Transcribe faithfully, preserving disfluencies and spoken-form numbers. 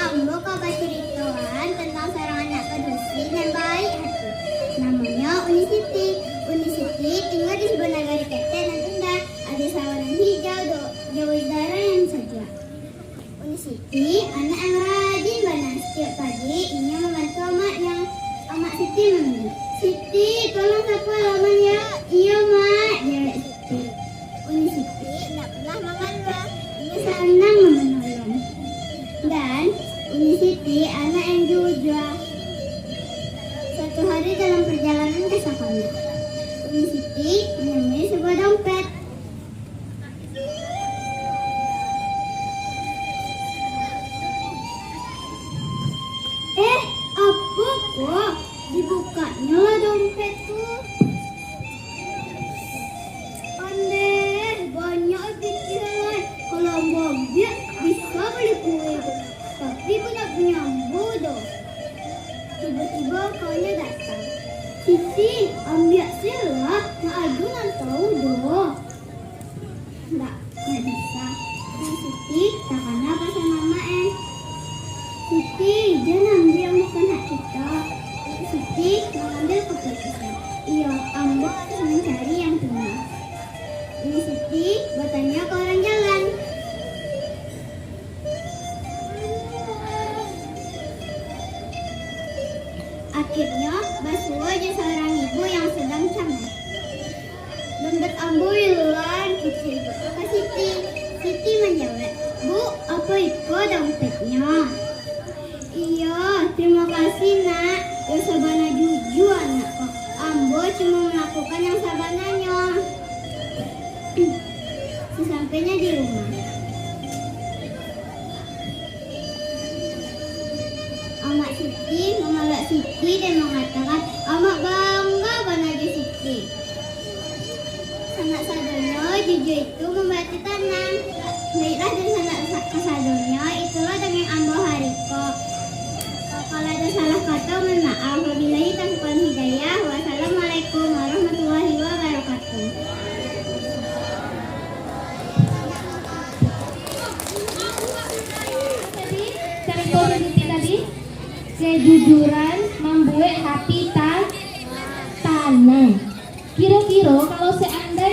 Ambo ka bacaritoan tantang surang anak padusi nan baik hati. Namonyo Uni Siti. Uni Siti tingga di sabuah nagari ketek nan indah, ado sawah nan hijau, do-, jo udara nan sajuak. Uni Siti anak yang rajin bana. Satiok pagi, inyo mambantu amaknyo. Amak Siti mamanggil, "Siti, tolong sapu halaman, yo." "Iyo, Mak," jawek Siti. Uni Siti indak pernah mangaluah. Inyo sanang manolong. Dan Uni Siti anak yang jujua. Suatu hari dalam perjalanan ka sakolah, Uni Siti manamui sabuah dompet. Eh, apo ko? Dibukaknyo lah dompet tu. Andeh, banyak pikiran. Kalau ambo ambiak, bisa bali kue tu. Tapi bukan punyo ambo doh. Tibo-tibo kawanyo datang. "Siti, ambiak se lah, nak ado nan tahu doh." Ndak, ndak bisa. Kan Siti takana pasal mamak, eh. "Siti, jan ambiak, bukan hak kito." Siti mangambil kaputusan. "Iyo, ambo harus mancari yang punyo." Uni Siti batanyo ka urang jalan. Akhirnyo, basuo jo saurang ibu yang sadang cameh. "Dompet ambo ilang," kecek ibu ka Siti. Siti manjawek, "Bu, apo iko dompetnyo?" "Iyo, tarimo kasih, Nak. Yo sabana jujua anak ko. Ambo cuma malakukan yang sabananyo." Sasampenyo di rumah, Amak Siti mamalak Siti dan mangatakan, "Amak bangga bana jo Siti." Sanak sadonyo, jujua itu mambuek ati tanang. Baiklah, dunsanak sa-, kasadonyo, itulah dongeng ambo hari ko. Kalau ado salah kato, mohon maaf. Wabillahi taufiq wal hidayah. Wassalamualaikum warahmatullahi wabarakatuh. Tadi, carito sajutik tadi, kejujuran mambuek hati ta-, tanang. Kiro-kiro kalau seandainya